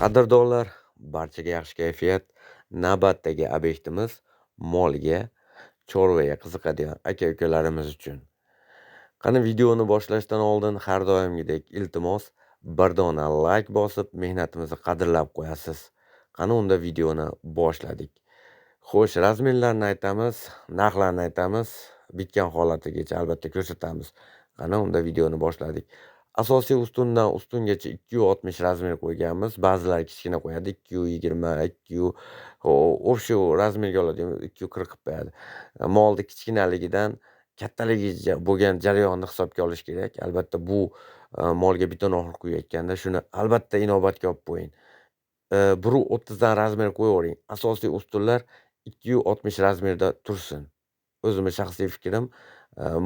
Qadrdonlar, barchaga yaxshi kayfiyat. Navbatdagi obyektimiz molga, chorvaga qiziqadigan aka-ukalarimiz uchun. Qani, videoni boshlashdan oldin har doimgidek iltimos, bir dona layk bosib, mehnatimizni qadrlab qo'yasiz. Qani unda videoni boshladik. Xo'sh, razmerlarni aytamiz, narxlarni aytamiz, bitgan holatigacha albatta ko'rsatamiz. Qani unda videoni boshladik. Asosiy ustundan ustungacha 260 razmer qo'yganmiz. Ba'zilar kichkina qo'yadi, 220, 2, общий razmerga oladi, 240 qilib qo'yadi. Molni kichkinaligidan kattaligicha bo'lgan jarayonni hisobga olish kerak. Albatta bu molga beton oxir quyayotganda shuni albatta inobatga olib qo'ying. 1.30 dan razmer qo'yavering. Asosiy ustunlar 260 razmerda tursin. O'zimni shaxsiy fikrim,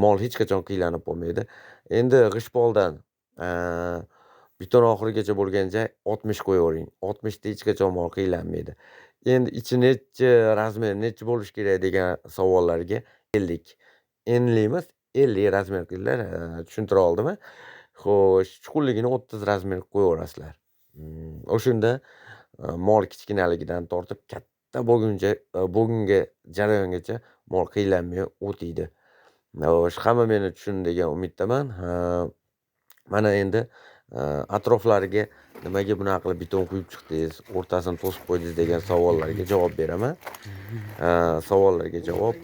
mol hech qachon qiylanib qolmaydi. Endi g'ishtpoldan beton oxirigacha bo'lgan joy 60 qo'yavering. 60 da hech qachon mol qiylanmaydi. Endi ichi nechi razmer, nechi bo'lishi kerak degan savollarga 50. 50 emas, 50 razmer qilinglar, tushuntira oldimmi? Xo'sh, chuqurligini 30 razmer qo'yaverasizlar. O'shanda mol kichkinaligidan tortib katta bo'lguncha, bugungi jarayongacha mol qiylanmay o'tiydi. Xo'sh, hamma meni tushundi degan umiddaman. Mana endi atroflariga nimaga bunaqa qilib beton quyib chiqdingiz, o'rtasini to'sib qo'ydingiz degan savollarga javob beraman. Savollarga javob,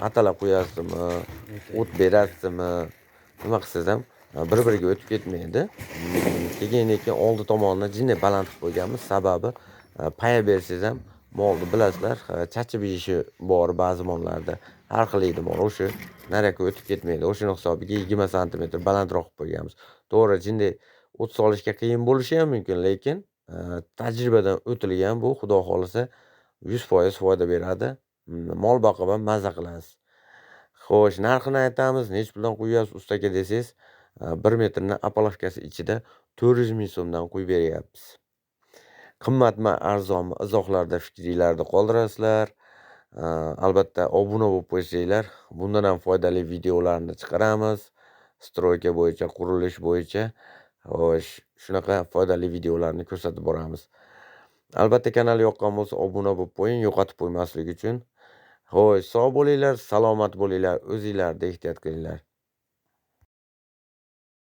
atala qo'yasizmi, o't berasizmi, nima qilsangiz ham bir-biriga o'tib ketmaydi. Keyin lekin oldi tomonini jinday baland qilib qo'yganmiz. Sababi paya bersangiz ham molni bilasizlar, chachib yeyishi bor ba'zi mollarda. Har xil yeydi mol, o'sha nariyoqqa o'tib ketmaydi. O'shani hisobiga 20 santimetr balandroq qilib qo'yganmiz. To'g'ri, jinday o't solishga qiyin bo'lishi ham mumkin, lekin tajribadan o'tilgan bu, xudo xohlasa 100% foyda beradi. Mol boqib ham maza qilasiz. Xo'sh, narxini aytamiz, necha puldan quyasiz ustaga desangiz, 1 metrni опалубка si ichida 400 ming so'mdan quyib beryapmiz. Qimmatmi, arzonmi, izohlarda fikringlarni qoldirasizlar. Albatta obuna bo'lib qo'ysanglar, bundan ham foydali videolarni chiqaramiz. Стройка bo'yicha, qurilish bo'yicha. Xo'sh, shunaqa foydali videolarni ko'rsatib boramiz. Albatta kanal yoqqan bo'lsa obuna bo'lib qo'ying, yo'qotib qo'ymaslik uchun. Xo'sh, sog' bo'linglar, salomat bo'linglar, o'zinglarni ehtiyot qilinglar.